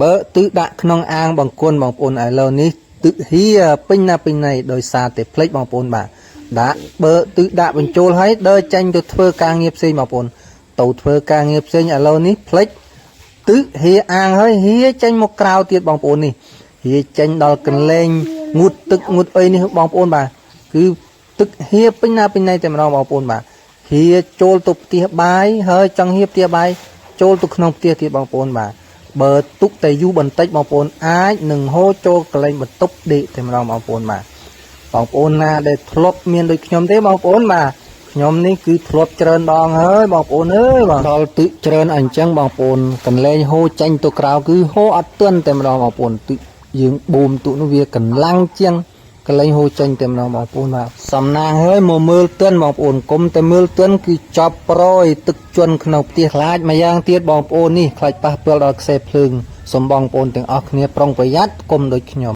បើទឹកដាក់ក្នុងអាងបង្គន់បងប្អូនឥឡូវនេះទឹកហៀពេញណាពេញណីដោយសារតែភ្លេចបងប្អូនបាទដាក់បើទឹកដាក់បញ្ចូលហើយដើរចេញទៅធ្វើការងារផ្សេងបងប្អូនទៅធ្វើការងារផ្សេងឥឡូវនេះភ្លេចទឹកហៀអាងហើយហៀចេញមកក្រៅទៀតបងប្អូននេះហៀចេញដល់កន្លែងងូតទឹកងូតអីនេះបងប្អូនបាទគឺទឹកហៀពេញណាពេញណីតែម្ដងបងប្អូនបាទហៀចូលទៅផ្ទះបាយហើយចង់ហៀផ្ទះបាយចូលទៅក្នុងផ្ទះទៀតបងប្អូនបាទ បើទុកតែយូរបន្តិចបងប្អូនអាចនឹងហូរចូលកន្លែងបន្ទប់ដេកតែម្ដងបងប្អូនបាទបងប្អូនណាដែលធ្លាប់មានដូចខ្ញុំទេបងប្អូនបាទខ្ញុំនេះគឺធ្លាប់ច្រើនដងហើយបងប្អូនអើយបាទដល់ទឹកច្រើនអញ្ចឹងបងប្អូនកន្លែងហូរចេញទៅក្រៅគឺហូរអត់ទាន់តែម្ដងបងប្អូនទឹកយើងបូមទុកនោះវាកម្លាំងជាងកន្លែងហូរចេញតែម្ដងបងប្អូនបាទសំណាងហើយមកមើលទិនបងប្អូនកុំតែមើលទិនគឺចប់ប្រយទឹកជន់ក្នុងផ្ទះខ្លាចម្យ៉ាងទៀតបងប្អូននេះខ្លាចប៉ះពាល់ដល់ខ្សែភ្លើងសូមបងប្អូនទាំងអស់គ្នាប្រុងប្រយ័ត្នកុំដូចខ្ញុំ។